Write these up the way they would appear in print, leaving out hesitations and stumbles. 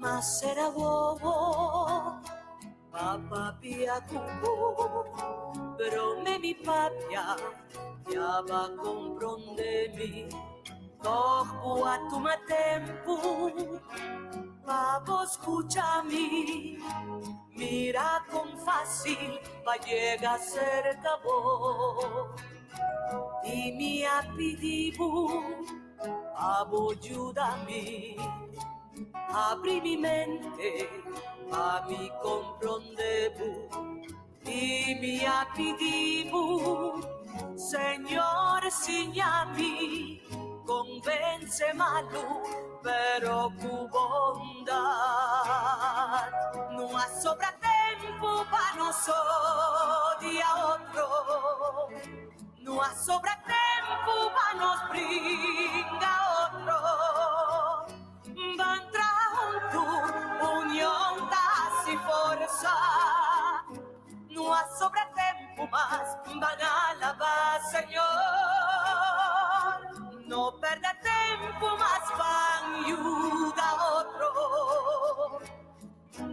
Masera wowo pa papia ku bo, pero me mi papia ya ba comprende mi. Toch bo a tuma tempu pa bo scucha mi. Mira con fácil pa yega cerca bo. I mi a pidi bo pa bo yuda mi. Abri mi mente pa mi compronde bo. I mi a pidi bo, Señor, siña mi con vence malu, pero cu bondad. No a sobra tempo pa nos odia otro. No a sobra tempo pa nos bringa otro. Ban traha huntu, union ta hasi forsa. No a sobra tempu mas, ban alabá Señor. No pèrdè tempu mas, ban yuda otro.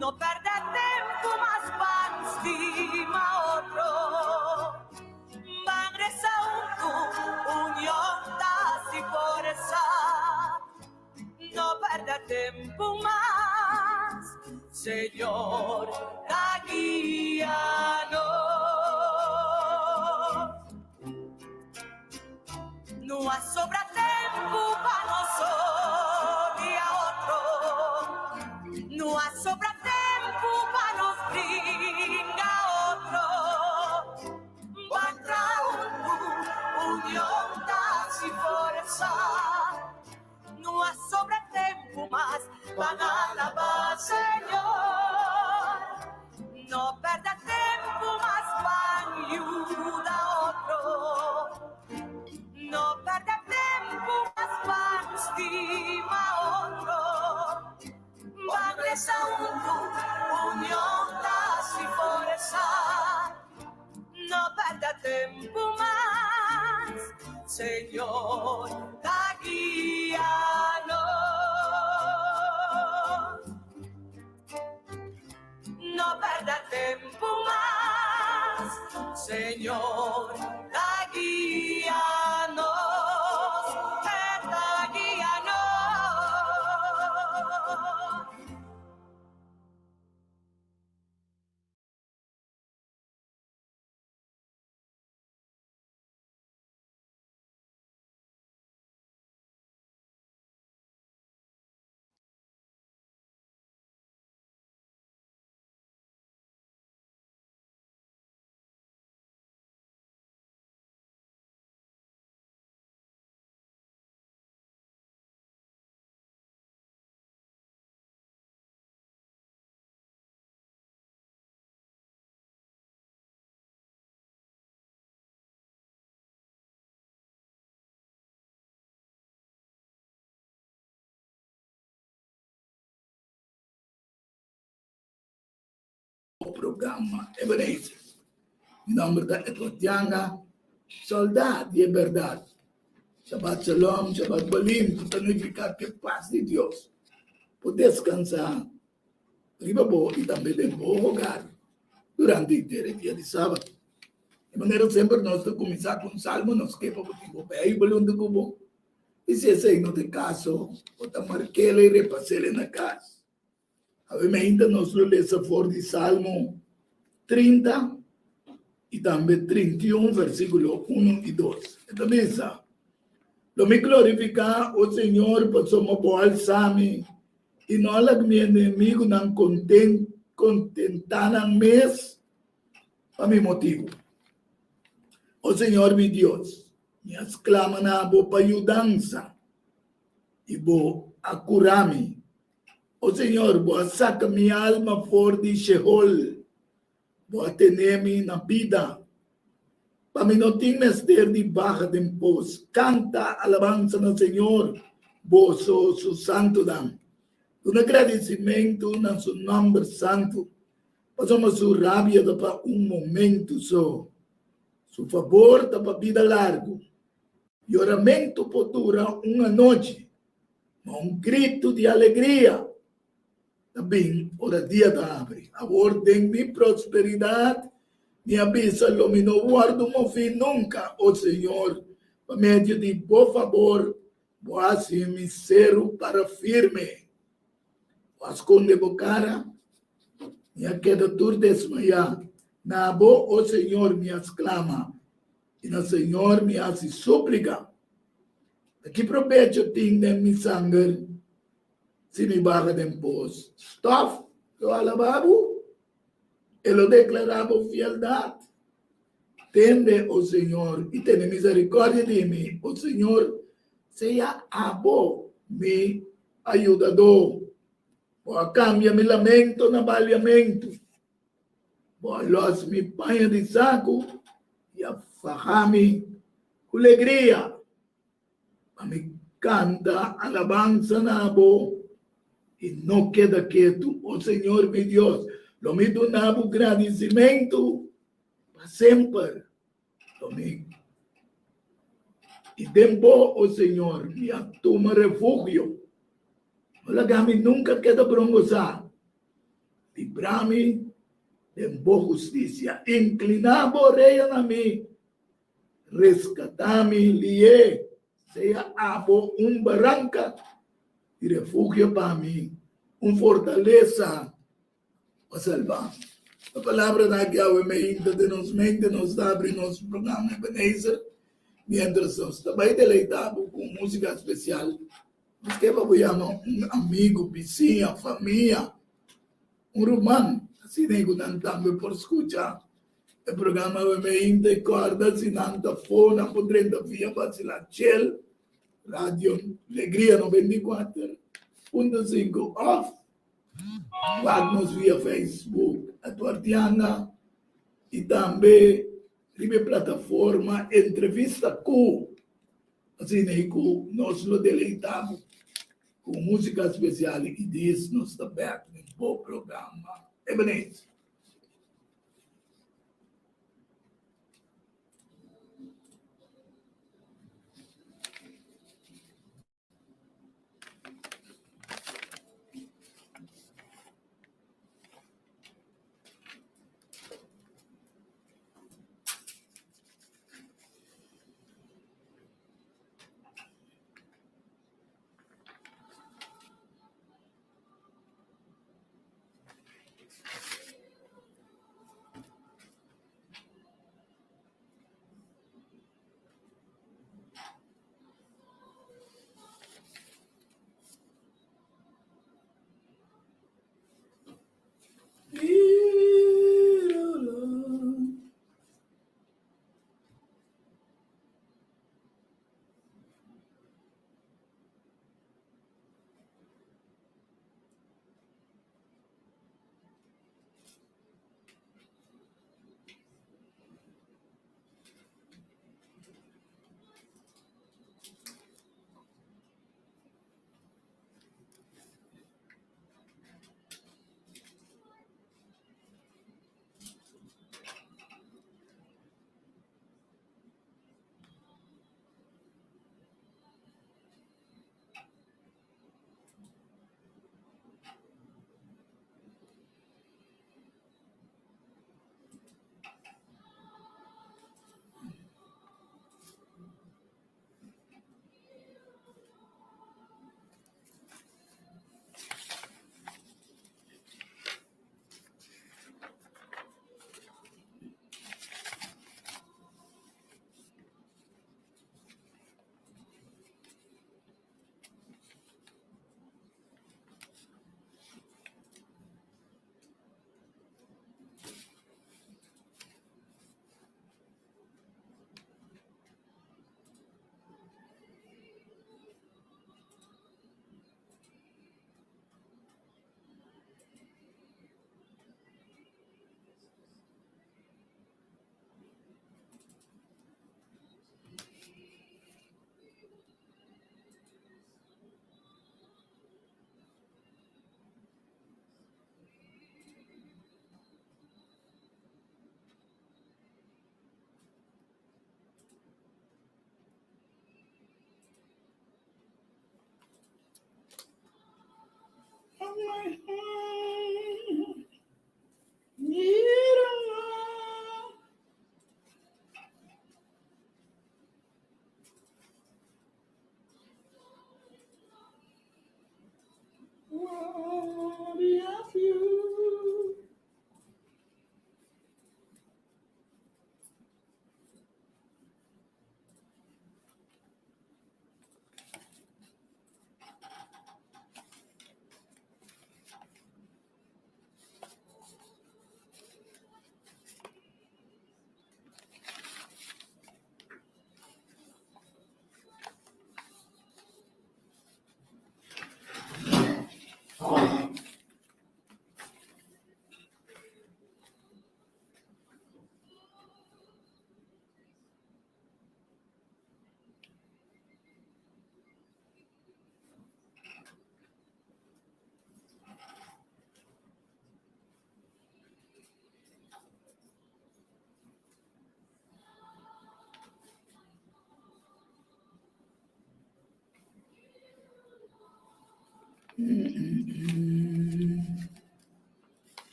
No pèrdè tempu mas, ban stima otro. Ban resa huntu, union ta hasi forsa. No pèrdè tempu mas, Señor ta guia nos. No a sobra tempu pa nos odia otro, no a sobra tempu pa nos bringa otro. Ban traha huntu, union ta hasi forsa. No a sobra tempu mas, ban alabá Señor. No pèrdè tempu mas, ban yuda otro. No pèrdè tempu mas, ban stima otro. Ban resa huntu, union ta hasi forsa. No pèrdè tempu mas, Señor ta guia nos. No pèrdè tempu mas, Señor ta guia nos. E ta guia nos. Programa Ebenezer. Mi nomber ta Edward Janga, soldá di e bèrdat. Shabbat Shalom, Shabbat Balim, ku ta nifiká ke pas di Dios por deskansá riba bo i tambe den bo hogar durante henter e dia di sabat. Di manera semper nos ta kuminsá ku un salmo, nos ke pa bo tin bo Beibel huntu ku bo, i si esei no ta e kaso, bo ta mark'el i repas'el na kas. Awe mainta nos lo lesa for di Salmo 30 i tambe 31 versíkulo 1 i 2. E ta bisa, Lo mi glorifiká, o Señor, pasobra bo a alsá mi i no a laga mi enemigunan kontentá nan mes pa mi motibu. O Señor mi Dios, mi a sklama na bo pa yudansa, i bo a kura mi. O Señor, bo a saka mi alma for di Shehol. Bo a tene mi na bida, pa mi no tin mester di baha den pos. Kanta alabansa na Señor, boso su santunan. Duna gradisimentu na su nòmber santu, pasobra su rabia ta pa un momentu so, su fabor ta pa bida largu. Yoramentu por dura un anochi, ma un gritu di alegria ta bin ora dia ta habri. Awor den mi prosperidat mi a bisa, Lo mi no wòrdu mofí nunka, o Señor, pa medio di bo fabor bo a hasi mi seru para firme. Bo a skonde bo kara, mi a keda tur desmayá. Na bo, o Señor, mi a sklama, i na Señor mi a hasi súplika. Ta ki probecho tin den mi sanger si mi baha den pos? Stòf lo alabá bo, e lo deklará bo fieldat. Tende, o Señor, i tene miserikòrdia di mi, o Señor, sea abo mi ayudadó. Bo a kambia mi lamento na baliamentu. Bo a lòs mi paña di saku i a faha mi ku legria, pa mi kanta alabansa na bo i no keda ketu. O Señor mi Dios, lo mi duna bo gradisimentu pa semper. Lo mi i den bo, o Señor, mi a tuma refugio. No laga mi nunka keda brongosá. Libra mi den bo hustisia. Inkliná bo orea na mi. Reskatá mi lié. Sea abo un baranka di refugio pa mi, un fortalesa pa salba mi. E palabranan aki awe meinta den nos mente, nos ta abri nos programa Ebenezer miéntras nos ta bai deleitá bo ku un músika spesial. Nos ke pa bo yama un amigu, bisiña, famia, un ruman, asina ku nan tambe por skucha e programa awe meinta i kòrda si nan ta afó nan por drenta via Basila Chel, Radio Alegria 94.5 òf Wak nos via Facebook Eduardiana i tambe riba e plataforma Entrevista Ku. Asina i ku nos lo deleitá bo ku músika spesial i dis nos ta bèk den bo programa Ebenezer.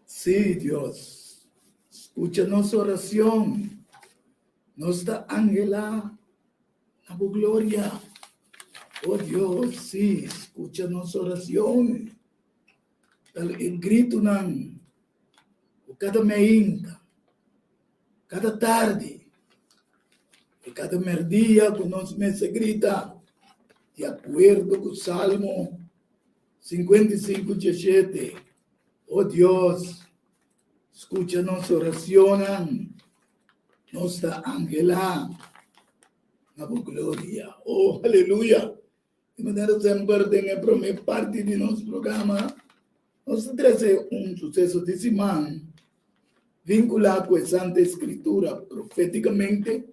Sí, Dios, scucha nos oracion. Nos ta anhelá na bo gloria. Oh Dios, sí, scucha nos oracion. Tal e gritonan ku kada meinta, kada tardi i kada merdia ku nos mester grita di akuerdo ku Salmo 55, 17. Oh Dios, skucha nos oracionnan. Nos ta anhelá na bo gloria. Oh, aleluya! Di manera semper den e promé parti di nos programa nos ta trese un suseso di siman vinkulá ku e Santa Escritura profétikamente,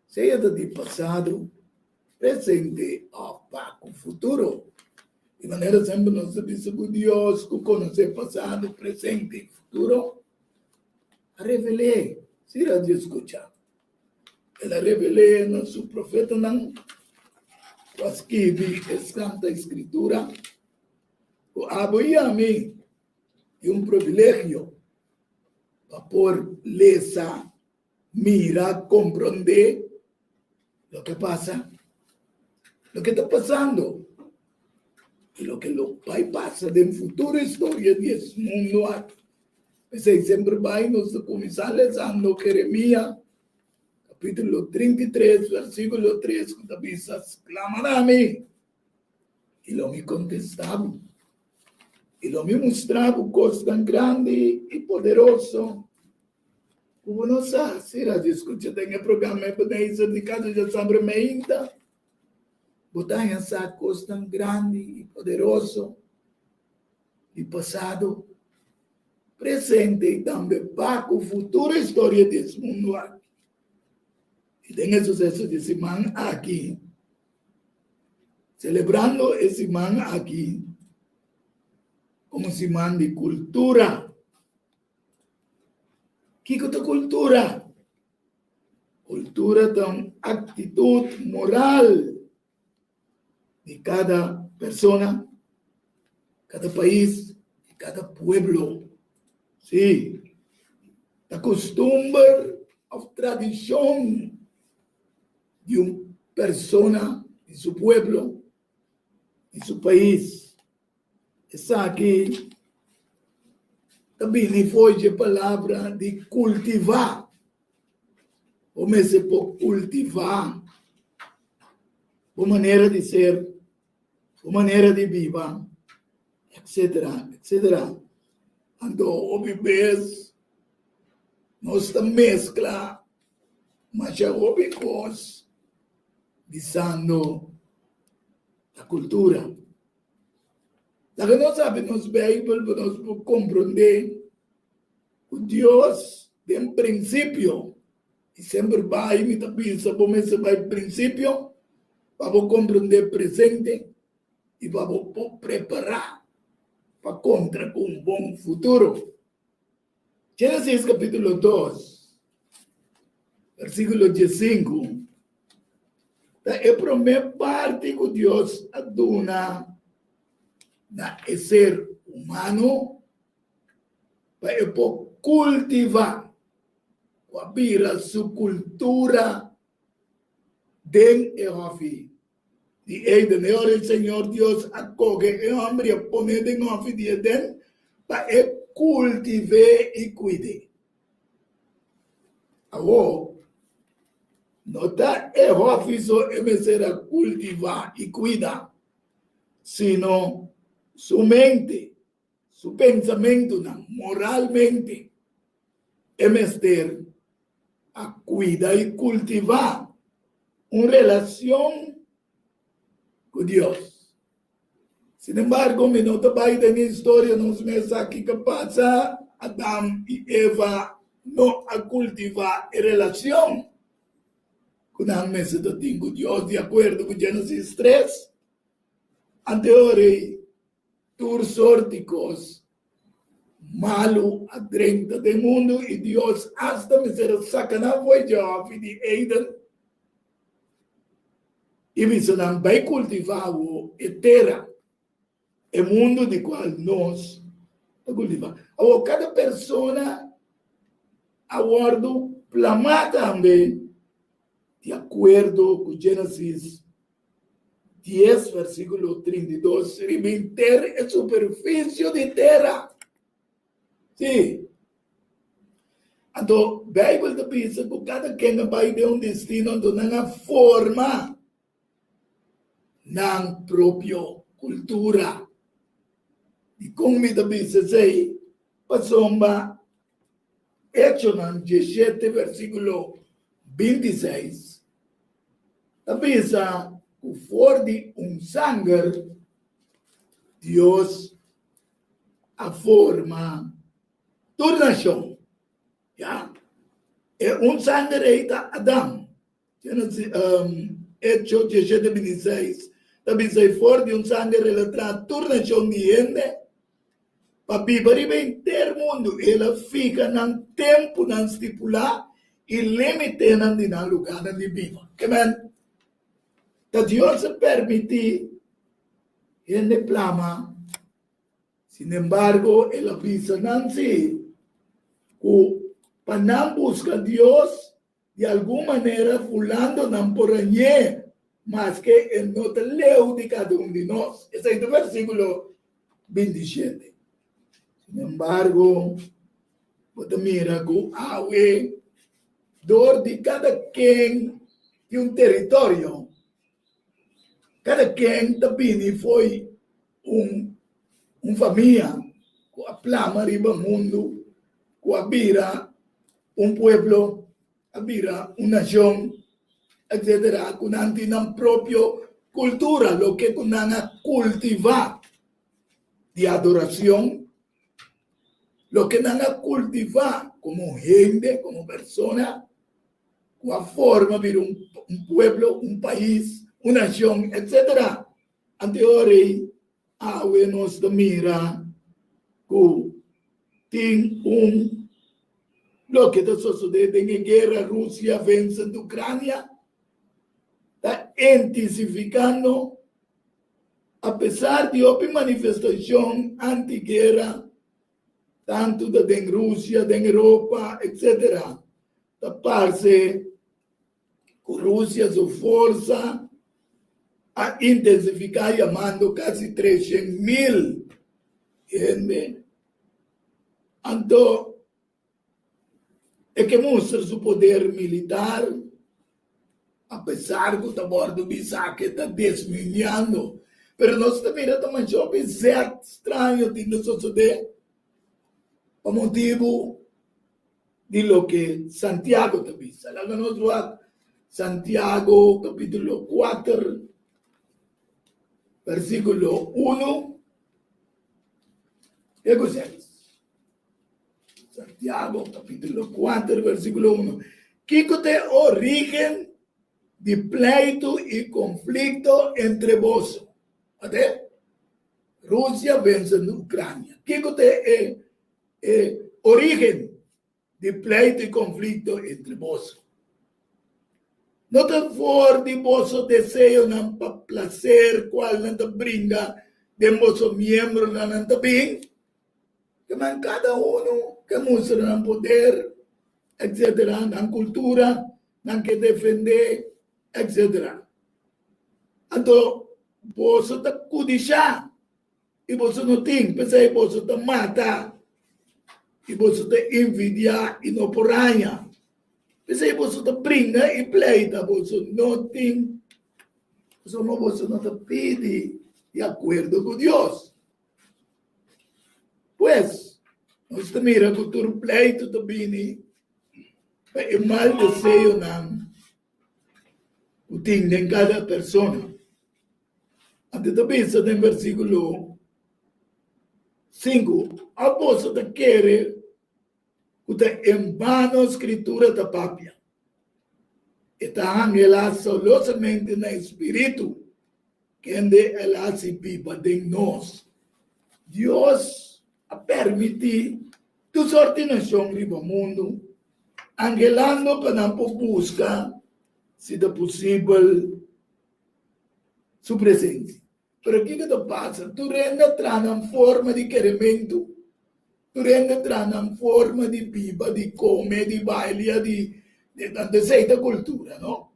sea ta di pasado, presente òf pa ku futuro. Di manera semper nos ta bisa ku Dios ku konosé pasado, presente i futuro a revel'é. Si Radio skucha, el a revel'é na su profetanan ku a skibi e Santa Escritura ku abo i ami tin un privilegio pa por lesa, mira, komprondé loke pasa, loke ta pasando i loke lo bai pasa den futuro historia di es mundu aki. P'esei semper bai nos ta kuminsá lesando Jeremia kapítulo 33 versíkulo 3 ku ta bisa, Sklama na mi i lo mi kontestá bo, i lo mi mustra bo kosnan grandi i poderoso ku bo no sa. Si radio skucha den e programa Ebenezer di Kada Djasabre Meinta, bo ta haña sa kosnan grandi i poderoso di pasado, presente i tambe pa ku futuro historia di es mundu aki. I den e suseso di siman aki, selebrando e siman aki komo siman di kultura. Kiko ta kultura? Kultura ta un aktitut moral di kada persona, kada pais i kada pueblo. Sí, ta kustumber òf tradishon di un persona, di su pueblo, di su pais. Esaki ta bini for dje palabra di kultivá. Bo mester por kultivá bo manera di ser, bo manera di biba, etsetera, etsetera. Anto hopi bes nos ta meskla masha hopi kos bisando ta kultura. Laga nos habri nos Beibel pa nos por komprondé ku Dios den prinsipio, i semper bai mi ta bisa bo mester bai prinsipio pa bo komprondé presente i pa bo por prepará pa kontra ku un bon futuro. Génesis kapítulo dos, versíkulo diesinku ta e promé parti ku Dios a duna na e ser humano pa e por kultivá ku a bira su kultura den e hòfi di Eden. E ora e Señor Dios a koge e hòmber i a pon'é den hòfi di Eden pa e kultiv'é i kuid'é. Awor, no ta e hòfi so e mester a kultivá i kuida, sino su mente, su pensamentunan, moralmente e mester a kuida i kultivá un relashon ku Dios. Sin embargo, mi no ta bai den e historia, nos mes sa kiko pasa, Adam i Eva no a kultivá e relashon ku nan mester ta tin ku Dios di akuerdo ku Génesis tres. Anteor ei tur sort di kos malu a drenta den mundu i Dios asta mester a saka nan fo'i dje hòfi di Eden i bisa nan bai kultivá awo e tera, e mundu di kual nos ta kultivá. Awor kada persona a wòrdu plamá tambe di akuerdo ku Génesis 10 versíkulo 32 riba henter e superfisio di tera. Sí. Anto Beibel ta bisa ku kada ken a bai den un destino, anto nan a forma nan propio kultura. Dikon mi ta bisa esei? Pasobra Echonan 17 versíkulo 26 ta bisa ku for di un sanger Dios a forma tur nashon. Ya, e un sanger ei ta Adam. Echo 17 26 ta bisa ei for di un sanger el a traha tur nashon di hende pa biba riba henter mundu. El a fika nan tempunan stipulá i límitenan di nan lugánan di biba. Ke men? Ta Dios a permití hende plama. Sinembargo, el a bisa nan sí ku pa nan buska Dios di algun manera fulando nan por hañ'é, maske e no ta leu di kada un di nos. Esei ta versíkulo 27. Sinembargo, bo ta mira ku awe dor di kada ken tin un teritorio, kada ken ta bini fo'i un un famia ku a plama riba mundu, ku a bira un pueblo, a bira un nashon, etsetera, ku nan tin nan propio kultura, loke ku nan a kultivá di adorashon, loke nan a kultivá komo hende, komo persona, ku a forma bira un pueblo, un pais, un nashon, etsetera. Anto e ora ei awe nos ta mira ku tin un loke ta sosodé den e guera Rusia vensent Ucrania ta intisifikando apesar di hopi manifestashon anti-guera tantu ta den Rusia, den Europa, etsetera ta parse ku Rusia su forsa a intensifiká yamando kasi 300,000 hende. Anto e ke mustra su poder militar apesar ku ta wòrdu bisa ku e ta desminiando. Pero nos ta mira ta masha hopi zèt straño tin ta sosodé pa motibu di loke Santiago ta bisa. Laga nos wak Santiago kapítulo 4, versíkulo 1 te ku 6. Santiago kapítulo 4, versíkulo 1. Kiko ta e orígen di pleitu i konflikto entre boso? Ate? Rusia vense Ucrania. Kiko ta e E orígen di pleito i konflikto entre boso no ta for di boso deseonan pa plaser kualnan ta bringa den boso miembronan nan ta bin? Ke man kada unu ke mustra nan poder, etsetera, nan kultura nan ke defendé, etsetera. Anto boso ta kudishá I boso no tin, p'esei boso ta mata, i boso ta envidiá i no por haña. P'esei boso ta bringa i pleita, boso no tin, pasobra boso no ta pidi di akuerdo ku Dios. Pues, nos ta mira ku tur pleitu ta bini pa e mal deseonan ku tin den kada persona. Anto ta bisa den versíkulo 5, Òf boso ta kere ku ta en bano Skritura ta papia? E ta anhelá solosamente na e spiritu. Kende el a hasi biba den nos. Dios a permití tur sorti nashon riba mundu, anhelando pa nan por buska, si ta posibel, su presensia. Pero kiko ta pasa? Tur hende a traha nan forma di kerementu, tur hende a traha nan forma di biba, di kome, di bailia, di anto esei ta kultura, no?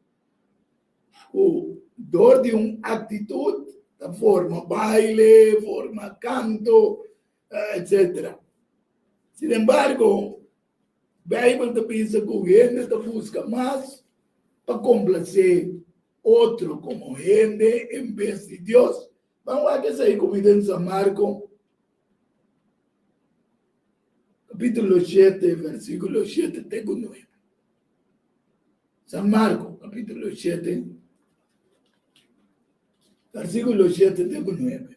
Ku dor di un aktitut ta forma baile, forma kanto, etsetera. Sin embargo, Beibel ta bisa ku hende ta buska mas pa komplasé otro komo hende en bes di Dios. Ban wak esei ku mi den San Marko, kapítulo shete, versíkulo shete te ku nuebe. San Marko, kapítulo shete, versíkulo shete te ku nuebe.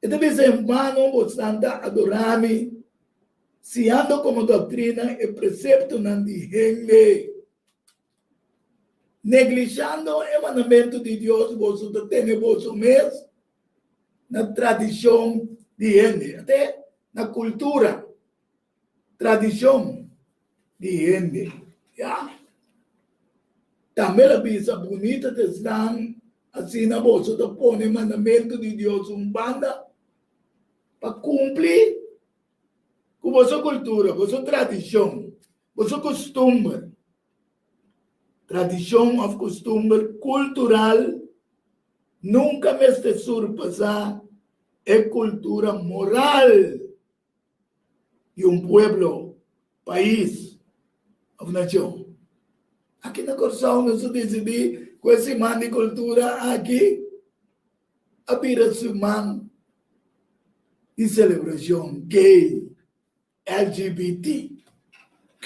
E ta bisa, En vano bosan ta adorá mi, siñando komo doktrina e preseptonan di hende. Neglishando e mandamentu di Dios, boso ta tene boso mes na tradishon di hende, ate na kultura, tradishon di hende. Ya. Tambe el a bisa, Bunita ta esnan asina boso ta pone e mandamentu di Dios un banda pa kumpli ku boso kultura, boso tradishon, boso kustumber. Tradishon òf kustumber kultural nunka mester surpasá e kultura moral di un pueblo, pais òf nashon. Aki na Kòrsou nos a disidí ku e siman di kultura aki a bira siman di selebrashon gay. LGBTQ.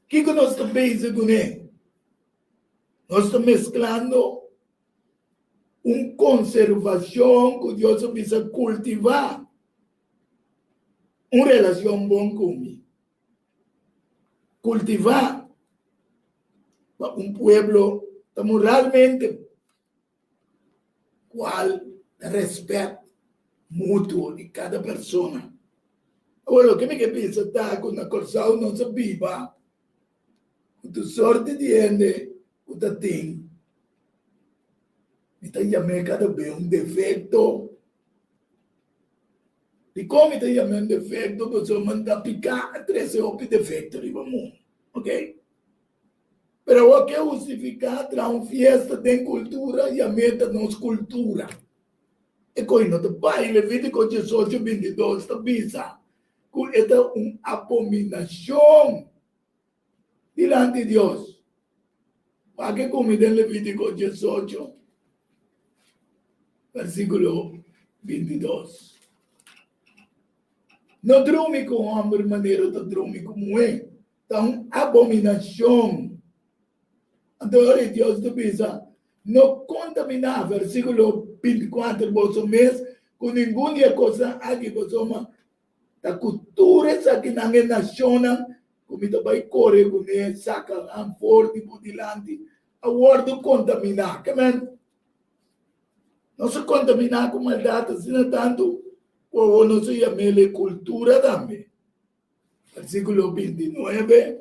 Kiko nos ta bezig kuné? Nos ta mesklando un konservashon ku Dios a bisa kultivá un relashon bon ku mi. Kultivá pa un pueblo ta moralmente Cual ta respet mutuo di cada persona. Awor loke mi ke bisa ta cu na Corsou nos a biba cu tur sorte di hende cu ta tin, mi ta yam'é cada be un defecto. Dicon mi ta yam'é un defecto? Pasobra mi ta pica a trece hopi defecto riba mundo, ok. Pero awor ke hustifiká traha un fiesta den kultura i a meta nos kultura? E koi no ta bai. Levítiko diesocho bintidos ta bisa ku e ta un abominashon dilanti Dios. Wak e kumi den Levítiko diesocho versíkulo bintidos. No drumi ku hòmber manera ta drumi ku muhé. Ta un abominacion. Anto ora e Dios ta bisa, No contaminá, versículo binticuater, boso mes cu ningun di e cosnan aki, pasobra ta cu tur esakinan e nacionnan cu mi ta bai core cuné saca nan for di bo dilanti a wordo contaminá. Ke men? Nos a contaminá cu maldad asina tantu cu awor nos a yam'el e cultura tambe. Versíkulo bintinuebe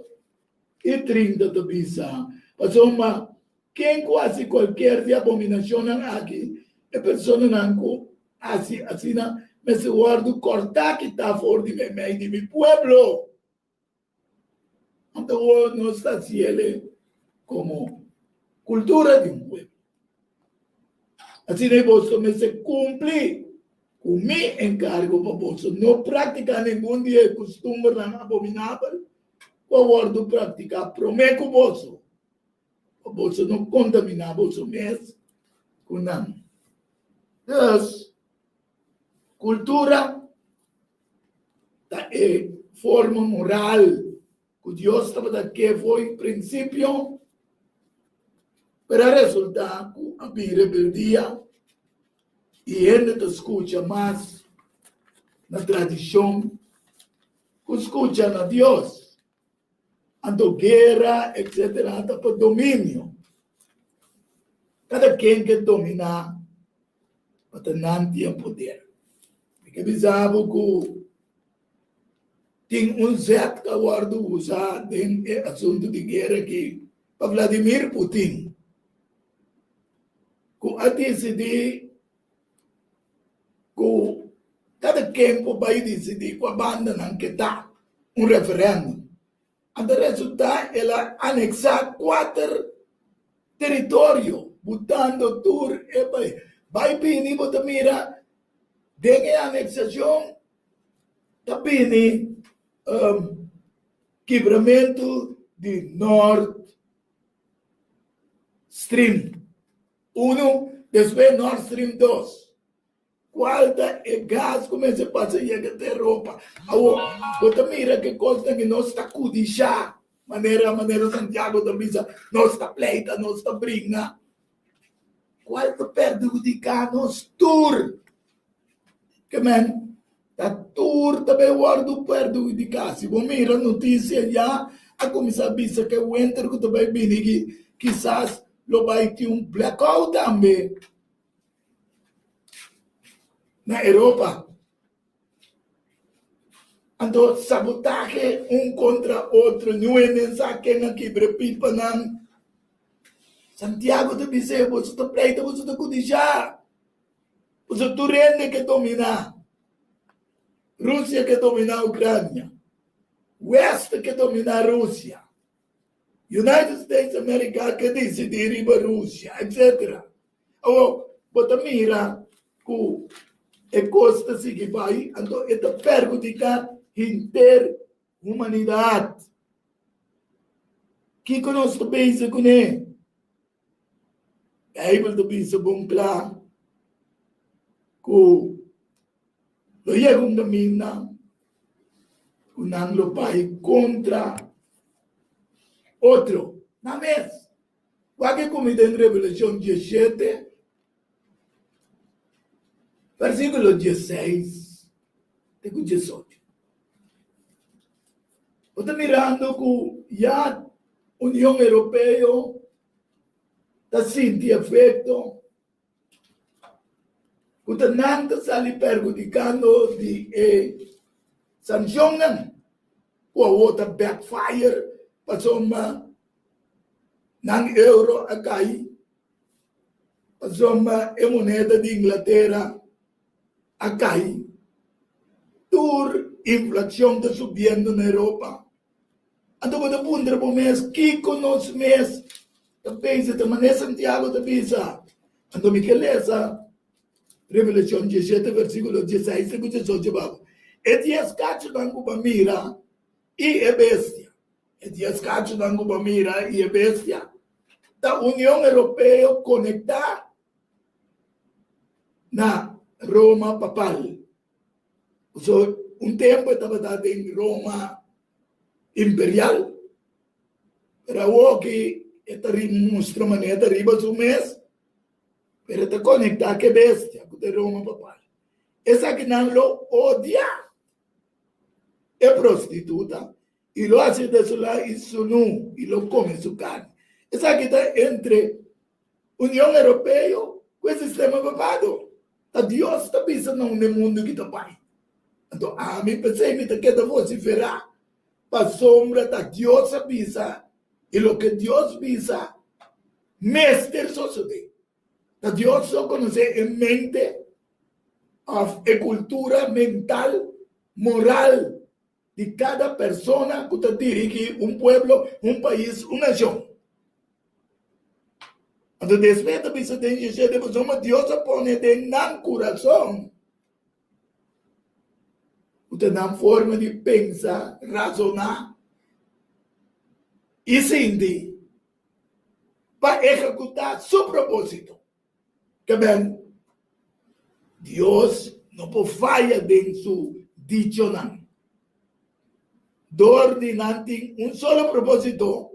i trinta ta bisa, Pasobra ken ku hasi kualker di abominashonnan aki, e personanan ku hasi asina mester wòrdu kòrtá kitá for di meimei di mi pueblo. Anto awor nos ta hasi el komo kultura di un pueblo. Asina ei boso mester kumpli ku mi enkargo pa boso no praktiká ningun di e kustumbernan abominabel ku a wòrdu praktiká promé ku boso, pa boso no kontaminá boso mes ku nan. Dus, kultura ta e forma moral ku Dios tabata ke fo'i prinsipio, pero a resultá ku a bin rebeldia i hende ta skucha mas na tradishon ku skucha na Dios. Anto guera etsetera ta pa dominio. Kada ken ke dominá pa ta nan tin e poder. Mi ke bisa bo ku tin un zet ku a wòrdu usá den e asuntu di guera aki pa Vladimir Putin ku a disidí ku kada ken por bai disidí kua banda nan ke ta un referèndum. Anto resultá el a aneksá kuater teritorio, butando tur e bai. Bai bini bo ta mira den e aneksashon ta bini kibramentu di Nord Stream unu, despues Nord Stream dos. Cual ta e gas cu mester pasa yega ta Europa? Awor, bo ta mira ke cosnan cu nos ta cudisha, manera manera Santiago ta bisa, nos ta pleita, nos ta bringa. Cual ta perhudica nos tur? Ke men, ta tur ta bay wordo perhudica. Si bo mira noticia ya a cuminsa bisa ke winter cu ta bay bini aki, kisas lo bay tin un blackout tambe. Na Europa. Anto sabotahe un kontra otro, niun hende sa ken a kibra e pipanan. Santiago ta bis'é, Boso ta pleita, boso ta kudishá. Boso tur hende ke dominá. Rusia ke dominá Ucrania. West ke dominá Rusia. United States America ke disidí riba Rusia, etc. Awor, bo ta mira ku e kos ta sigui bai, anto e ta perhudiká henter humanidat. Kiko nos ta pensa kuné? Beibel ta bisa bon kla ku lo yega un kaminda ku nan lo bai kontra otro nan mes. Wak e kumi den Revelashon diesshete, versíkulo diesseis te ku diesocho. Bo ta mirando ku ya Union Europeo ta sinti efekto ku ta nan ta sali perhudikando di e sanshonnan ku awor ta backfire pasobra nan euro a kai, pasobra e moneda di Inglatera a kai. Tur inflashon ta subiendo na Europa. Anto bo ta puntra bo mes, kiko nos mes ta pensa ta manera Santiago ta bisa? Anto mi ke lesa Revelashon diesshete versíkulo dieseis te ku diesocho pa bo. E dies kachunan ku bo a mira i e bestia. E dies kachunan ku bo a mira i e bestia ta Union Europeo konektá na Roma papal. Pasobra un tempu e tabata den Roma imperial, pero awoki e ta mustra manera e ta riba su mes, pero e ta konektá ku e bestia ku ta e Roma papal. Esakinan lo odia e prostituta i lo hasi desolá i sunú i lo kome su karni. Esaki ta entre Union Europeo ku e sistema papado. Ta Dios ta bisa na unda e mundu ki ta bai. Anto ami p'esei mi ta keda vosiferá, pasobra ta Dios a bisa i loke Dios bisa mester sosodé. Ta Dios so konosé e mente òf e kultura mental, moral di kada persona ku ta dirigí un pueblo, un pais, un nashon. Anto despues ta bisa den Yeshua, pasobra Dios a pone den nan kurason ku ta nan forma di pensa, rasoná i sinti pa ehekutá su propósito. Keben, Dios no por faya den su dichonan. Dor di nan tin un solo propósito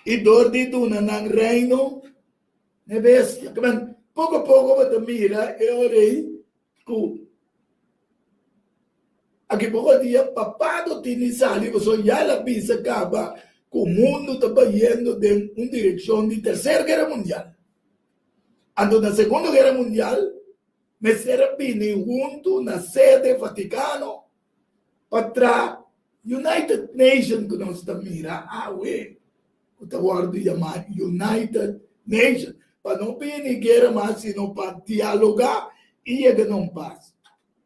i dor di duna nan reino n'e bestia. Keben, poko poko bo ta mira e ora ei ku aki poko dia papado tin di sali pasobra ya el a bisa kaba ku mundu ta bayendo den un direkshon di terser guera mundial. Anto na Segundo Guera Mundial mester a bini huntu na sede Vaticano pa traha United Nation ku nos ta mira awe ku ta wòrdu yamá United Nation pa no bini guera mas sino pa dialogá i yega na un pas.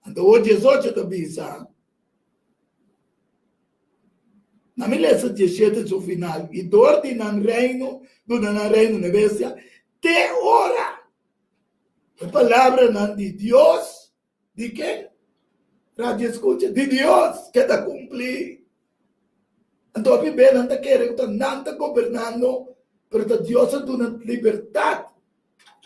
Anto awor diesocho ta bisa. Na mi lesa diesshete su final, i dor di nan reino, duna nan reino na e bestia, te ora e palabranan di Dios, di ken? Radio escucha, di Dios, keda kumplí. Anto hopi be nan ta kere ku ta nan ta gobernando, pero ta Dios a duna libertat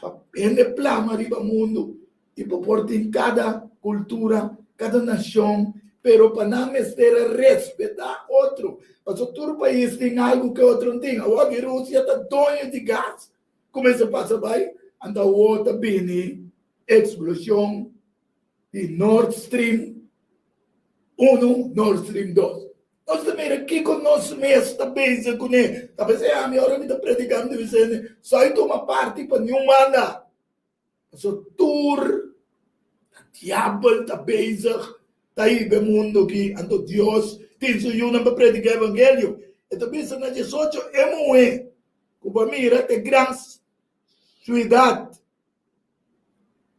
pa hende plama riba mundu i pa por tin kada kultura, kada nashon, pero pa nan mester a respetá otro, pasobra tur pais tin algu ku e otro no tin. Awor di Rusia ta doño di gas ku mester pasa bai, anto awor ta bini eksploshon di Nord Stream unu, Nord Stream dos. Nos ta mira kiko nos mes ta bezig kuné. Ta p'esei ami ora mi ta prediká mi ta bisa hende, Sòi tuma parti pa niun banda. Pasobra tur ta diabel ta bezig ta hiba e mundu aki. Anto Dios tin su yunan pa prediká evangelio. E ta bisa na diesocho e muhé ku bo a mira ta e gran siudat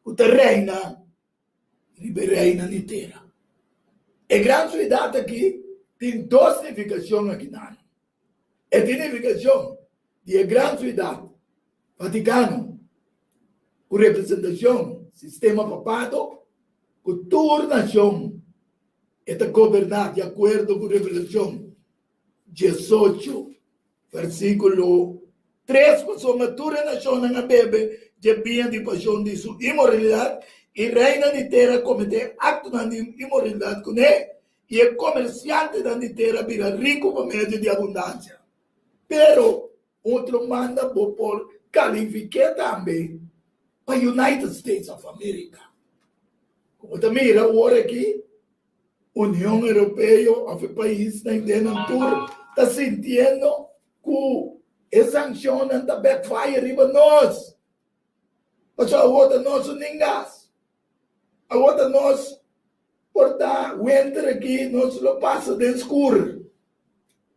ku ta reina riba e reinan di tera. E gran siudat aki tin dos nifikashon akinan. E tin nifikashon di e gran siudat Vatikano ku representashon sistema papado ku tur nashon e ta goberná di akuerdo ku Revelashon diesocho Versíkulo tres, Pasobra tur e nashonnan a bebe dje biña di pashon di su inmoralidat, i reinan di tera a kometé aktonan di inmoralidat kuné, i e komersiantenan di tera a bira riku pa medio di abundansia. Pero, otro manda bo por kalifik'é tambe pa United States of America. Ku bo ta mira awor aki, Union Europeo of e paisnan den nan tur ta sintiendo ku e sanshonnan ta backfire riba nos. Pasobra awor ta nos su nin gas. Awor ta nos por ta winter aki nos lo pasa den skur.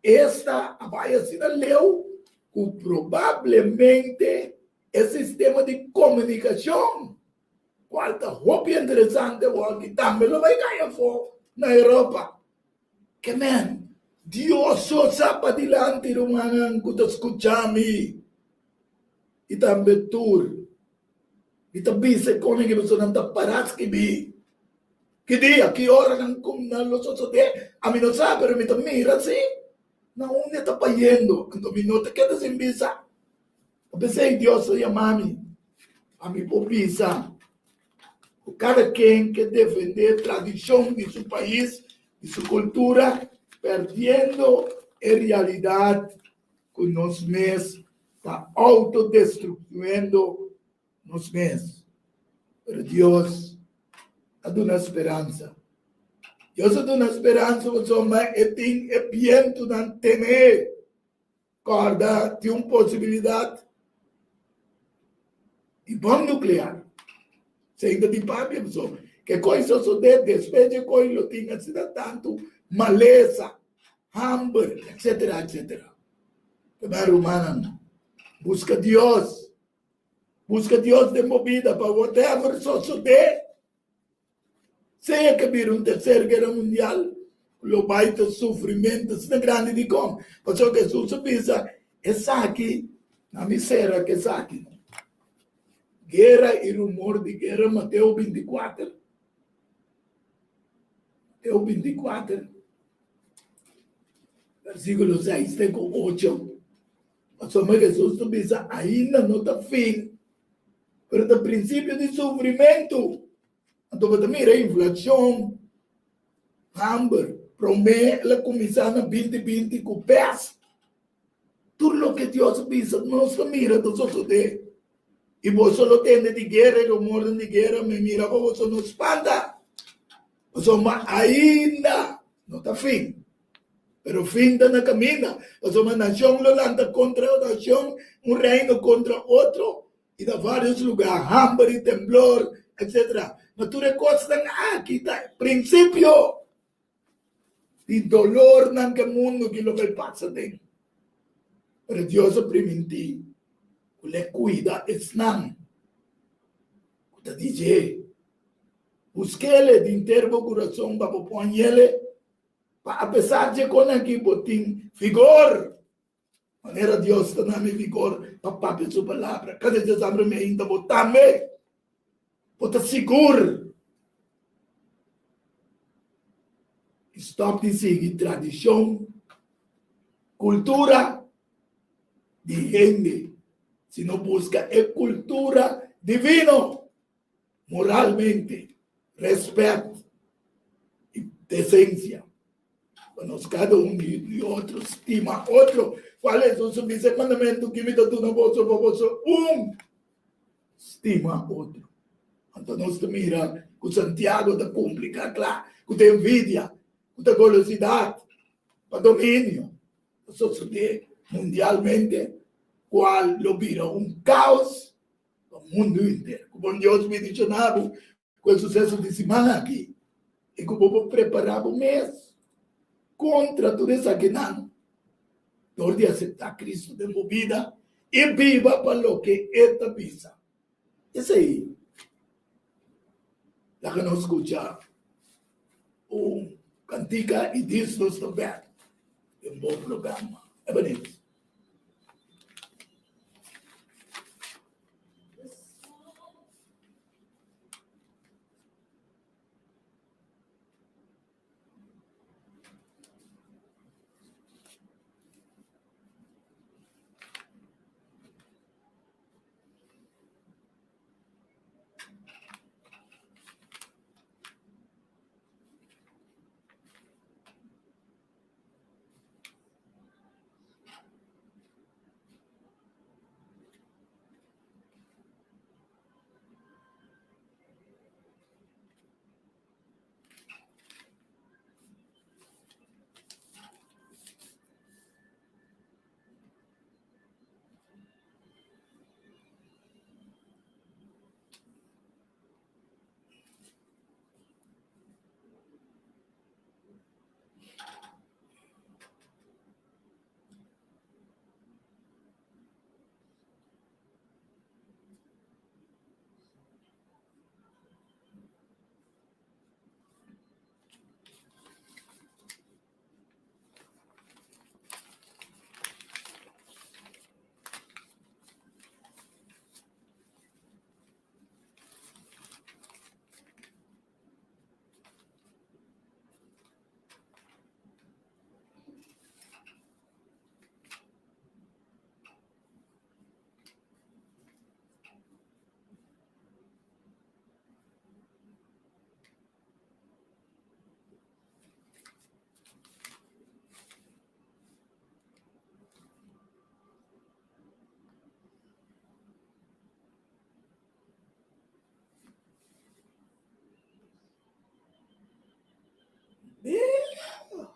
Esta a bai asina leu ku probablemente e sistema di komunikashon Cual ta hopi interesante awor tambe lo bay cay afo na Europa. Ke men, Dios so sa padilanti rumannan cu ta scucha mi y tambe tur. Mi ta bisa e con e personanan ta para skibi. Ki dia, ki ora nan cu nan lo sosode, ami no sa, pero mi ta mira si na unda e ta bayendo. Anto mi no ta keda sin bisa. P'esei Dios a yama mi pa mi por bisa ku kada ken ke defendé tradishon di su pais, di su kultura, perdiendo e realidat ku nos mes ta outodestruiendo nos mes. Pero Dios a duna speransa. Dios a duna speransa pasobra e tin e bientunan tené. Kòrda tin un posibilidat di bòm nuklear. Esei ta di papia pasobra ke kos sosodé despues dje kos lo tin asina tantu malesa, hamber, etsetera, etsetera. P'e rumannan, buska Dios, buska Dios den bo bida pa whatever sosodé. Sea ke bira un terser guera mundial, lo bai ta sufrimentu asina grandi. Dikon? Pasobra Hesus a bisa, Esaki na mi sera ku esaki. Guera i rumor di guera, Mateo binti kuater, Mateo binti kuater, versikulo seis te ku ocho. Pasobra Hesus ta bisa, Ainda no ta fin, pero ta prinsipio di sufrimentu. Anto bo ta mira inflashon, hamber, promé el a kuminsá na binti binti ku pèst. Tur loke Dios a bisa nos ta mira ta sosodé. I boso lo tende di guera i rumornan di guera, mi mira pa boso no spanta, pasobra ainda no ta fin. Pero fin ta na kaminda, pasobra nashon lo lanta kontra nashon, un reino kontra otro. I na vários lugá hamber i temblor, etcetera. Ma tur e kosnan aki ta prinsipio di dolornan ku e mundu aki lo bai pasa den. Pero Dios a primintí ku lo e kuida esnan ku ta di dje. Busk'El di henter bo kurason pa bo por hañ'El, pa apesar dje kon aki bo tin vigor. Manera Dios ta na mi vigor pa papia su palabra. Kada djasabra mi ainda bo tambe. Bo ta sigur. I stop di sigui tradishon, kultura di hende, sino buska e kultura divino. Moralmente, respet i desensia. Pa nos kada un di otro stima otro. Kual Hesus a bisa e mandamentu ki mi ta duna boso pa boso un stima otro. Anto nos ta mira ku Santiago ta kumpli kla kla ku ta envidia, ku ta golosidat pa dominio ta sosodé mundialmente, kual lo bira un kaos Pa mundu henter. Ku bon Dios bendishoná bo ku e suseso di siman aki i ku bo por prepará bo mes kontra tur esakinan dor di aseptá Kristu den bo bida i biba pa loke e ta bisa. Esei laga nos skucha un kantika i dis nos ta bèk den bo programa. Ebenezer.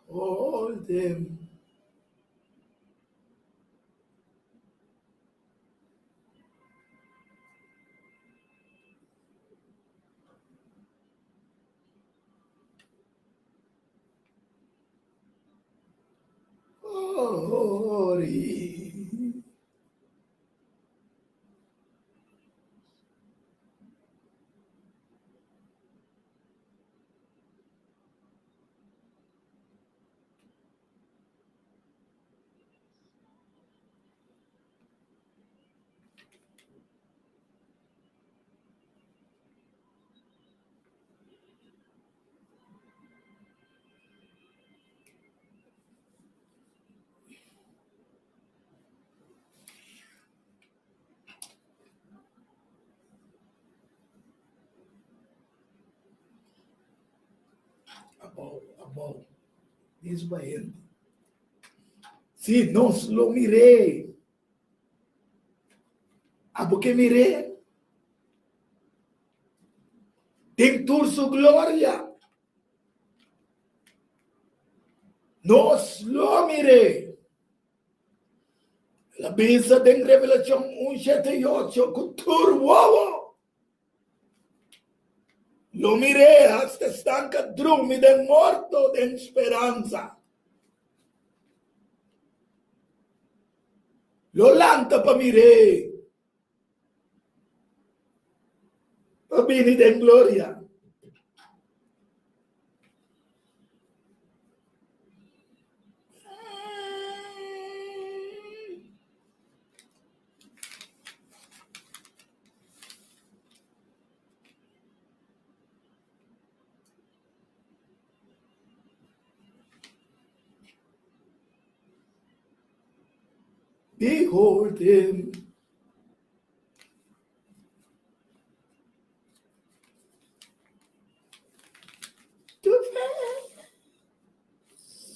Behold him. Ori. Abou, abou. Dies pa hende. Si nos lo mir'é. Abo ke mir'é? Den tur su gloria. Nos lo mir'é. El a bisa den Revelashon un shete i ocho ku tur wowo lo mir'é hasta esnan ka drumi den morto den speransa. Lo lanta pa mir'é pa bini den gloria. Behold him.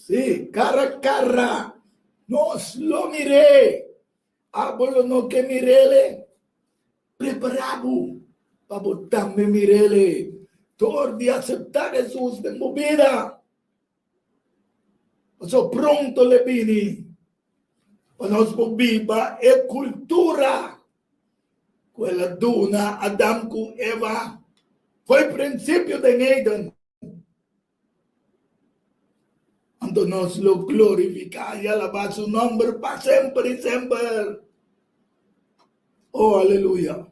Sí, cara a cara, nos lo mir'é. Abo lo no ke mir'é. Prepará bo pa bo tambe mir'é. Dor di aseptá Hesus den bo bida. Pasobra pronto lo e bini pa nos por biba e kultura ku el a duna Adam ku Eva for e prinsipio den Eden. Anto nos lo glorifiká i alabá su nòmber pa semper i semper. Oh, aleluya!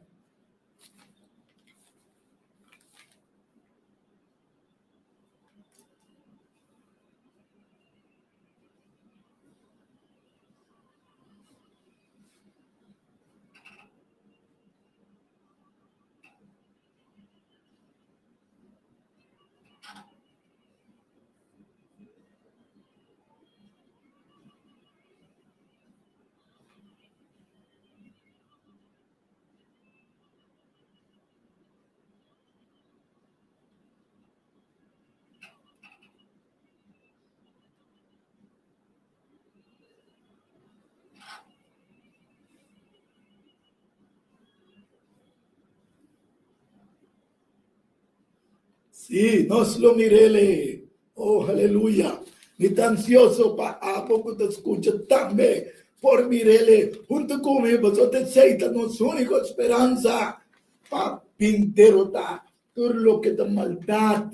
Sí, nos lo mirele. Oh, aleluya. Mi ta ansioso pa abo ku ta skucha tambe por mirele huntu ku mi, pasobra ta esei ta nos úniko speransa pa bin derotá tur loke ta maldat,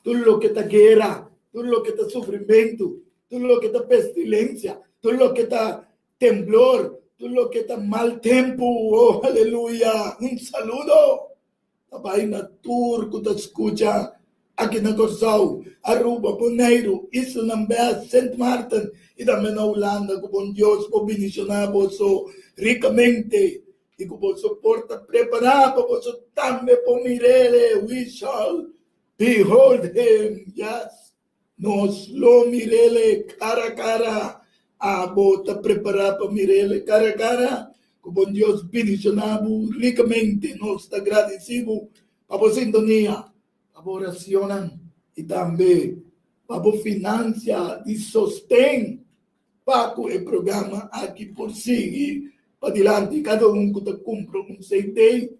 tur loke ta guera, tur loke ta sufrimentu, tur loke ta pestilensia, tur loke ta temblor, tur loke ta mal tempu. Oh, aleluya! Un saludo ta bai na tur ku ta skucha aki na Kòrsou, Aruba, Boneiru, Islanan Bes, Sint Maarten i tambe na Hulanda. Ku bon Dios por bendishoná boso rikamente i ku boso por ta prepará pa boso tambe por mir'El. We shall behold him, yes, nos lo mir'El kara a kara. Abo ta prepará pa mir'El kara a kara? Ku bon Dios bendishoná bo rikamente. Nos ta gradisí bo pa bo sintonia, pa bo oracionnan i tambe pa bo finansia di sosten Pa ku e programa aki por sigui padilanti, kada un ku ta kumpra un CD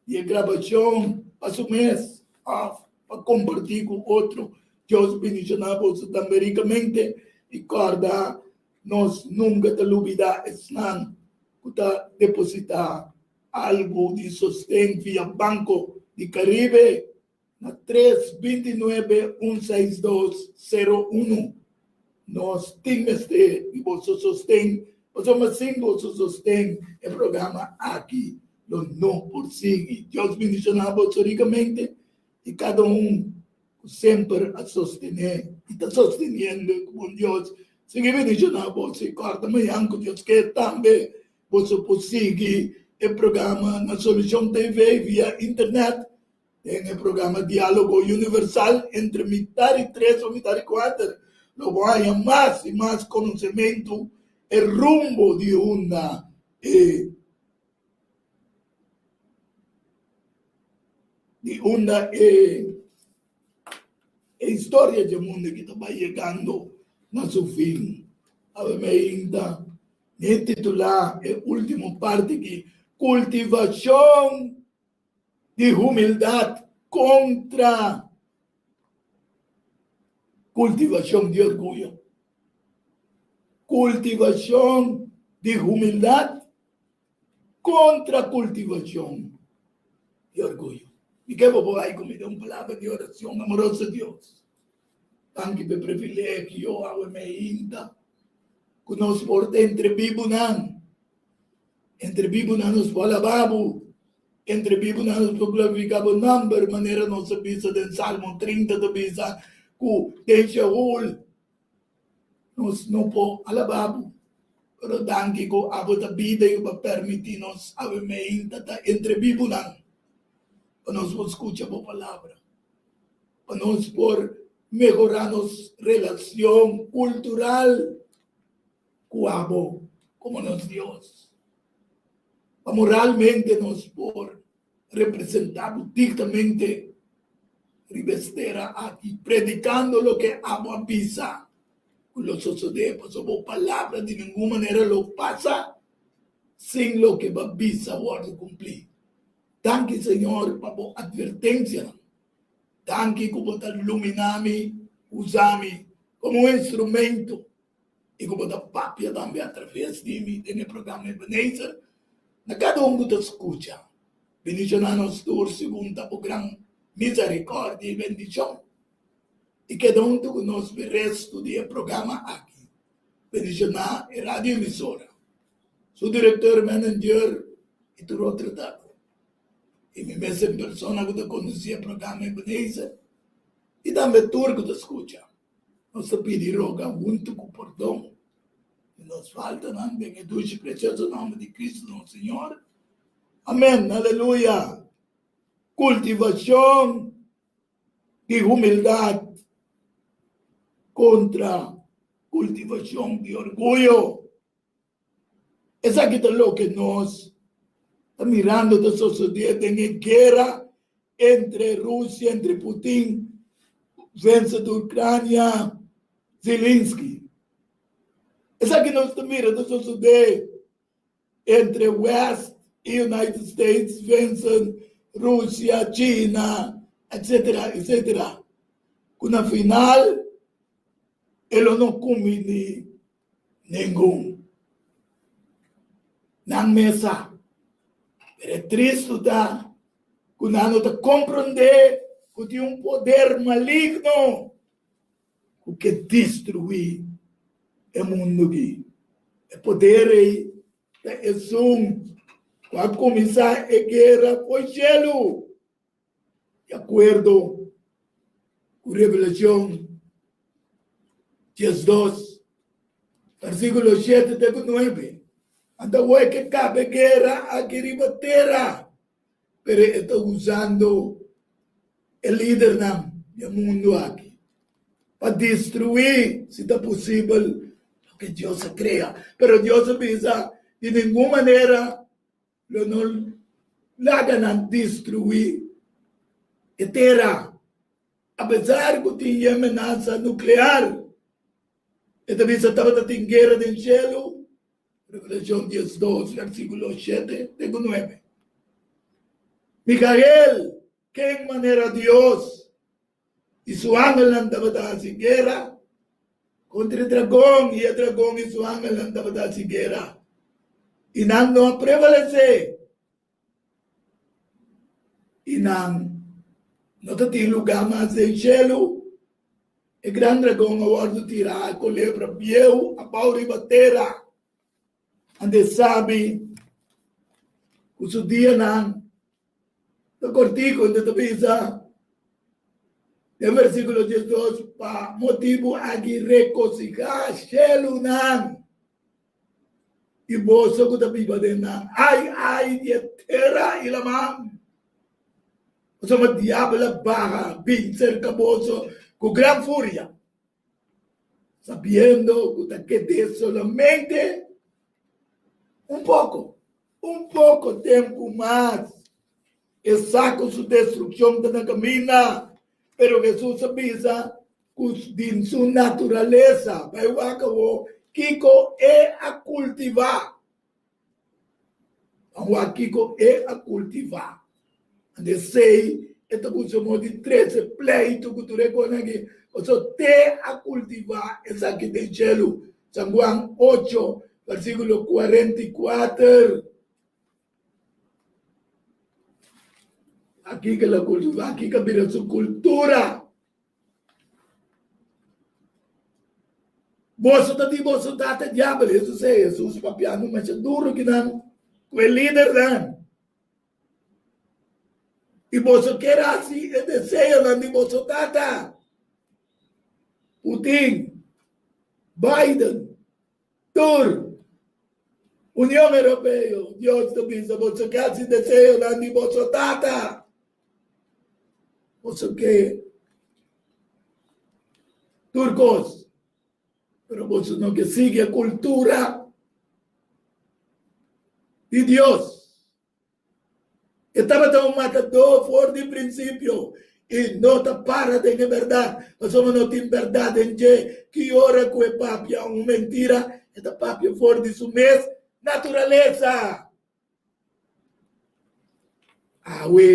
di e grabashon pa su mes òf pa kompartí ku otro. Dios bendishoná boso tambe rikamente i kòrda nos nunka ta lubidá esnan ku ta depositá algu di sosten via Banco di Caribe. Na tres 29 162 01 nos tin mester di boso sosten, pasobra sin boso sosten e programa aki lo no por sigui. Dios bendiciona boso ricamente y cada un cu semper a sostene y ta sosteniendo cu bon Dios sigui bendiciona boso y corda mañan cu Dios ke tambe boso por sigui e programa na Solucion TV via internet. Den e programa Diálogo Universal entre mitar di tres o mitar di kuater lo bo haña mas i mas konosementu e rumbo di unda e di unda e e historia dje mundu aki ta bai yegando na su fin. Awe mi ainda mi titulá e último parti aki Kultivashon di humildat kontra kultivashon di orguyo. Kultivashon di humildat kontra kultivashon di orguyo. Mi ke bo por bai ku mi den un palabra di orashon amoroso Dios. Danki pa e privilegio awe meinta ku nos por ta entre bibunan. Entre bibunan nos por alabá bo. Entre bibunan nos por glorifiká bo nòmber manera nos a bisa den Salmo 30 ta bisa ku den Sheol Nos no por alabá bo, pero danki ku abo ta bida i bo a permití nos awe meinta ta entre bibunan pa nos por skucha bo palabra, pa nos por mehorá nos relashon kultural ku abo komo nos Dios, pa moralmente nos por representá bo dignamente riba es tera aki, predikando loke abo a bisa ku lo sosodé, pasobra bo palabra di ningun manera lo pasa sin loke bo a bisa wòrdu kumplí. Danki, Señor, pa bo atvertensianan. Danki ku bo ta luminá mi, usa mi komo un instrumento i ku bo ta papia tambe atraves di mi den e programa Ebenezer. Na kada un ku ta skucha, bendishoná nos tur segun ta bo gran miserikordia i bendishon, i keda huntu ku nos pa e restu di e programa aki. Bendishoná e radio emisora, su direktor, manager i tur otro taku. I mi mes en persona ku ta kondusí e programa Ebenezer i tambe tur ku ta skucha. Nos ta pidi roga huntu ku pordon di nos faltanan den e dushi precioso nomber di Cristo nos Señor. Amen. Aleluya. Kultivashon di humildat kontra kultivashon di orguyo. Esaki ta loke nos ta mirando ta sosodé den e guera entre Rusia, entre Putin vense di Ucrania, Zelensky. Esaki nos ta mira ta sosodé entre West i United States vense Rusia, China, etcetera, etcetera. Ku na final e lo no kumbiní Ningun. Nan mes sa. Pero e tristu ta ku nan no ta komprondé ku tin un poder maligno ku ke destruí e mundu aki. E poder ei ta esun ku a kuminsá e guera for shelu. Di akuerdo ku Revelashon 12, versíkulo 7 te ku 9, anta wou ke kabe guera aki riba tera, pero e ta usando e lidernan di e mundu aki pa destruí, si ta posibel, loke Dios a krea. Pero Dios a bisa, di ningun manera Lo no laga nan destruí e tera. Apesar ku tin e menasa nuklear, e ta bisa tabata tin guera den shelu, Revelashon 12, versíkulo 7 te ku 9. Mikael, ken manera Dios i su angelnan tabata hasi guera kontra e dragon, i e dragon i su angelnan tabata hasi guera, i nan no a prevalesé, i nan no ta tin lugá mas den shelu. E gran dragon a wòrdu tirá, e kolebra bieu, abou riba tera. Ante sabi ku su dianan Ta kortiku unda ta bisa den versíkulo 12, Pa motibu aki rekosihá shelunan i boso ku ta biba den nan. Ai, ai di e tera i laman! Pasobra diabel a baha bin serka boso ku gran furia, sabiendo ku ta ked'é solamente un poko. Un poko tempu mas, e sa ku su destrukshon ta na kaminda, pero Hesus a bisa ku den su naturalesa, bai wak awor kiko e a kultivá. Ban wak kiko e a kultivá. Ante esei e ta buska modo di trese pleitu ku tur e kosnan aki, pasobra te a kultivá esaki den shelu. San Juan 8. versíkulo 44. Aki ke la kultura, aki ke bira su kultura. Boso ta di boso tata diabel, Hesus ei, Hesus papiando masha duru kinan ku e lidernan. I boso kier hasi e deseonan di boso tata. Putin, Biden, tur Union Europeo, Dios ta bisa boso ke hasi deseonan di boso tata. Boso ke tur kos, pero boso no ke sigui e kultura di Dios. E tabata un matadó for di prinsipio i no ta para den e bèrdat, pasobra no tin bèrdat den dje. Ki ora ku e papia un mentira, e ta papia for di su mes naturalesa. Awe,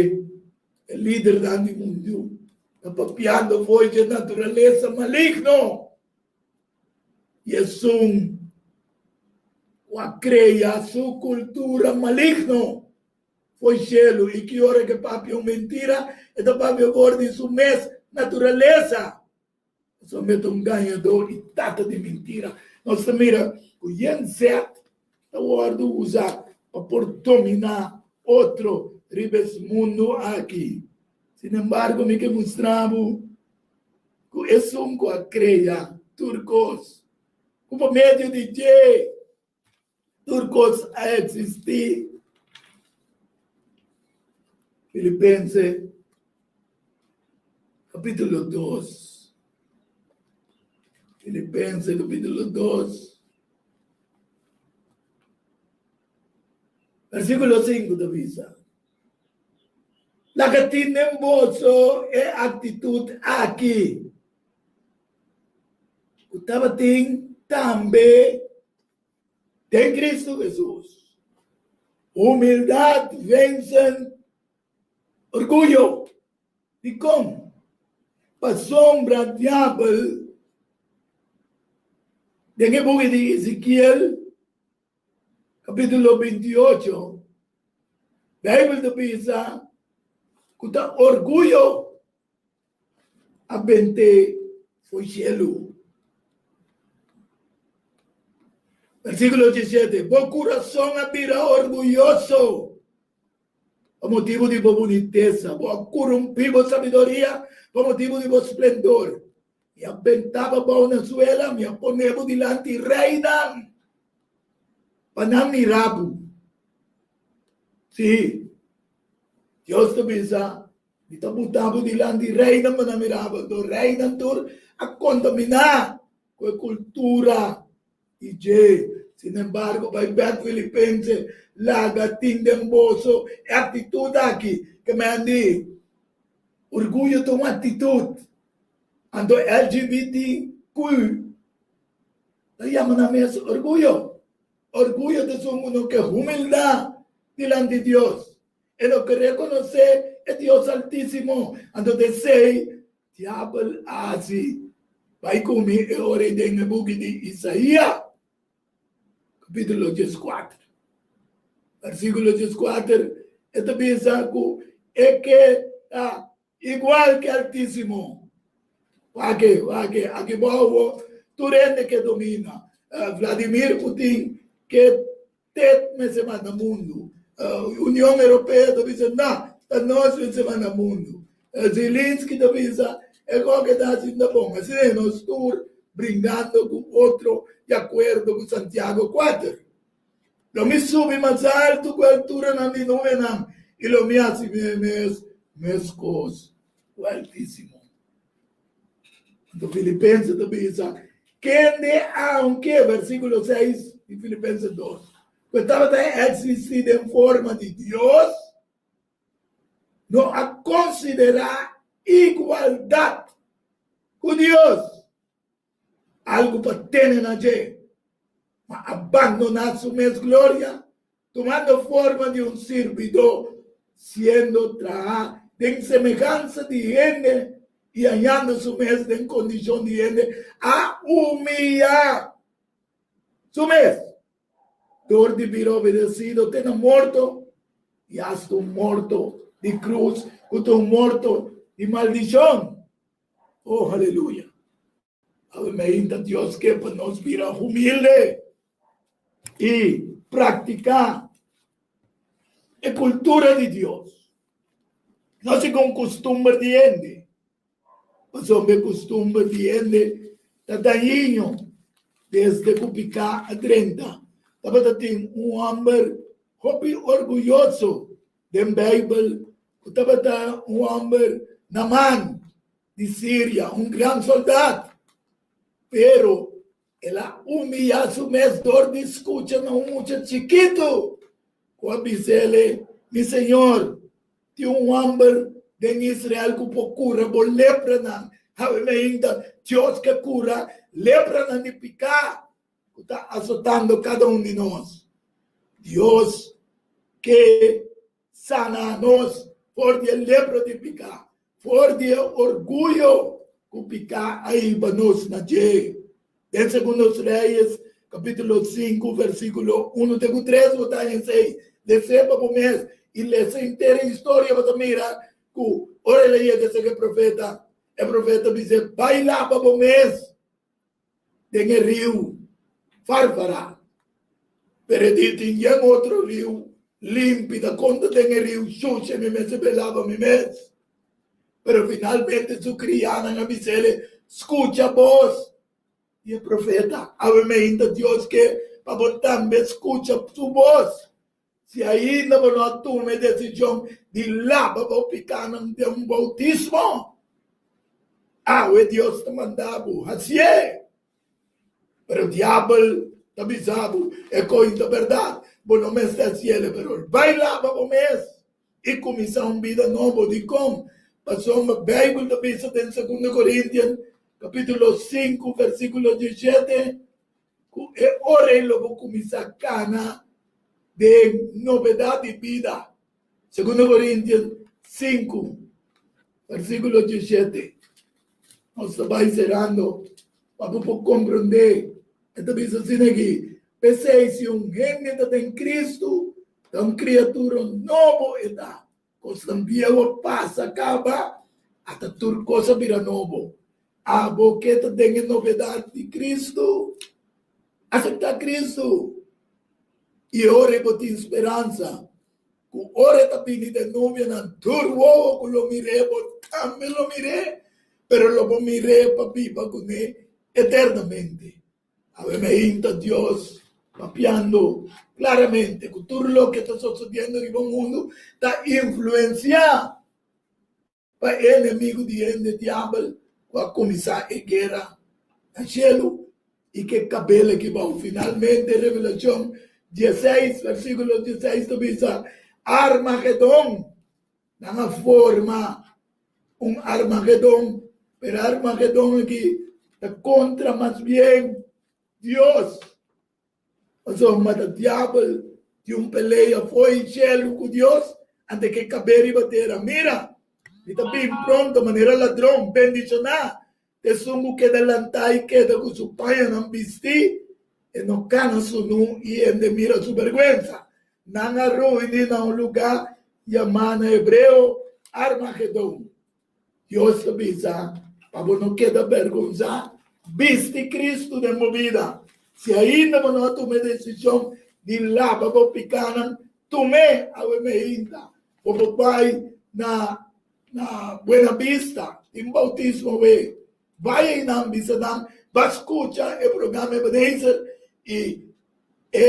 e lidernan di mundu ta papiando for dje naturalesa maligno. I esun ku a krea su kultura maligno foi shelu, i ki ora ke papia un mentira, e ta papia for di su mes naturalesa. Pasobra e ta un gañadó i tata di mentira. Nos ta mira ku yen zèt ta wòrdu usá pa por dominá otro riba es mundu aki. Sinembargo, mi ke mustra bo ku esun ku a krea tur kos, ku pa medio di dje tur kos a eksistí. Filipense kapítulo dos. Filipense kapítulo dos. Versíkulo sinku ta bisa. Laga tin den boso e aktitut aki ku tabatin tambe den Kristu Hesus, Humildat vensen orguyo. Dikon? Pasobra Diabel den e buki di Ezekiel Capítulo 28, Bijbel ta bisa ku ta orguyo a bent'é fo'i shelu. Versíkulo 17, Bo kurason a bira orguyoso pa motibu di bo bunitesa, bo a kurumpí bo sabiduria pa motibu di bo splendor. Mi a benta bo bou na suela, mi a pone bo dilanti reinan pa nan mira bo. Sí, Dios ta bisa, Mi ta buta bo dilanti reinan pa nan mira bo. Anto reinan tur a kontaminá ku e kultura di dje. Sinembargo, bai bèk Filipense, laga tin den boso e aktitut aki, ke men di, Orguyo ta un aktitut. Anto LGBTQ ta yama nan mes orguyo. Orguyo ta esun ku no ke humildá dilanti Dios. E no ke rekonosé e Dios Altísimo. Anto ta esei diabel a hasi. Bai ku mi e ora ei den e buki di Isaías, kapítulo dieskuater. Versíkulo dieskuater, e ta bisa ku e ke ta Igual ke Altísimo. Wak-e, wak-e, aki bou tur hende ke domina. Vladimir Putin ke tet mester manda mundu. Union Europeo ta bisa na, ta nos mester manda mundu. Zelensky ta bisa e kos ke ta hasi ta bon. Asina e nos tur bringando ku otro di akuerdo ku Santiago kuater. Lo mi subi mas altu ku e alturanan di nubenan, i lo mi hasi mi mes meskos ku Altísimo. Anto Filipense ta bisa, Kende aunke, versíkulo seis di Filipense dos, ku e tabata eksistí den forma di Dios, no a konsiderá igualdat ku Dios Algu pa tene na dje, ma a bandoná su mes gloria, tumando forma di un sirbidó, siendo trahá den semehansa di hende i hañando su mes den kondishon di hende, a humiyá su mes. Dor di bira obedesido te na morto, i asta un morto di krus ku ta un morto di maldishon. Oh, haleluya! Awe meinta Dios ke pa nos bira humilde i praktiká e kultura di Dios, no segun kustumber di hende. Pasobra e kustumber di hende ta dañino. Desde ku piká a drenta, tabata tin un hòmber hopi orguyoso den Beibel ku tabata un hòmber Naman di Siria, un gran soldat. Pero el a humiyá su mes dor di skucha na un mucha chikitu ku a bis'el, Mi señor, Tin un hòmber den Israel ku por kura bo lepranan. Awe mainta Dios ke kura lepranan di piká ku ta asotando kada un di nos. Dios ke sana nos for di e lepra di piká, for di e orguyo ku piká a hiba nos na dje. Den Segundo Reyes capítulo 5 versículo 1 te ku 3 bo ta haña esei. Les'é pa bo mes i lesa henter e historia bo ta mira ku ora el a yega serka e profeta, e profeta bis'é, Bai laba bo mes den e riu Farfara. Pero e di, Tin yen otro riu limpi ta konta den e riu shushi mi mester bai laba mi mes. Pero finalmente su kriánan a bis'é, Skucha bos di e profeta. Awe meinta Dios ke pa bo tambe skucha su bos. Si ainda bo no a tuma e desishon di laba bo pikánan den un boutismo, awe Dios ta manda bo hasié. Pero diabel ta bisa bo, E kos ta bèrdat, bo no mester hasié, pero bai laba bo mes. I kuminsá un bida nobo. Dikon? Pasobra Beibel ta bisa den Segundo Korintian kapítulo 5 versíkulo 17 ku e ora ei lo bo kuminsá kana den novedat di bida. Segundo Korintian 5 versíkulo 17. Nos ta bai serando pa bo por komprondé. E ta bisa asina aki, P'esei, si un hende ta den Kristu, ta un kriatura nobo e ta. Kosnan bieu a pasa kaba, ata tur kos a bira nobo. Abo ke ta den e novedat di Kristu? Aseptá Kristu, i ora bo tin speransa ku ora e ta bini den nubianan, tur wowo ku lo mir'é, bo tambe lo mir'é, pero lo bo mir'é pa biba kuné eternamente. Awe meinta Dios papiando claramente cu tur loke ta sosodiendo riba mundu ta influencia pa e enemigo di hende, diabel, cu a cuminsa e guera na cielo y ke cabel aki bao. Finalmente Revelacion dieseis versiculo dieseis ta bisa, Armagedon! Nan a forma un Armagedon, pero Armagedon aki ta kontra mas bien Dios. Pasobra ta diabel tin un pelea fo'i shelu ku Dios ante ke kab'é riba tera. Mira, mi ta bin pronto manera ladron. Bendishoná Esun ku keda lantá i keda ku su pañanan bistí, e no kana sunú i hende mira su bèrgwensa. Nan a reuní na un lugá yamá na hebreo Armagedon. Dios ta bisa pa bo no keda bèrgonsá, bisti Kristu den bo bida. Si ainda bo no a tuma e desishon di laba bo pikánan, tum'é awe meinta. Bo por bai na Na Buena Vista tin bautismo awe. Bai einan bisa nan ba skucha e programa Ebenezer i e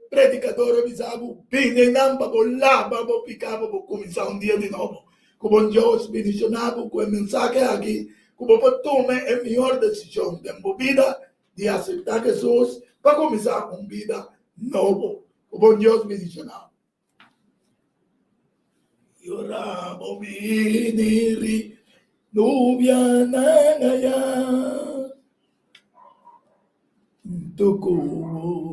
predikador a bisa bo bini einan pa bo laba bo piká pa bo kuminsá un dia di nobo. Ku bon Dios bendishoná bo ku e mensahe aki ku bo por tuma e mihor desishon den bo bida di aseptá Hesus pa kuminsá un bida nobo. Ku bon Dios bendishoná bo. Yora bo biniri nubia na ngaya tuku.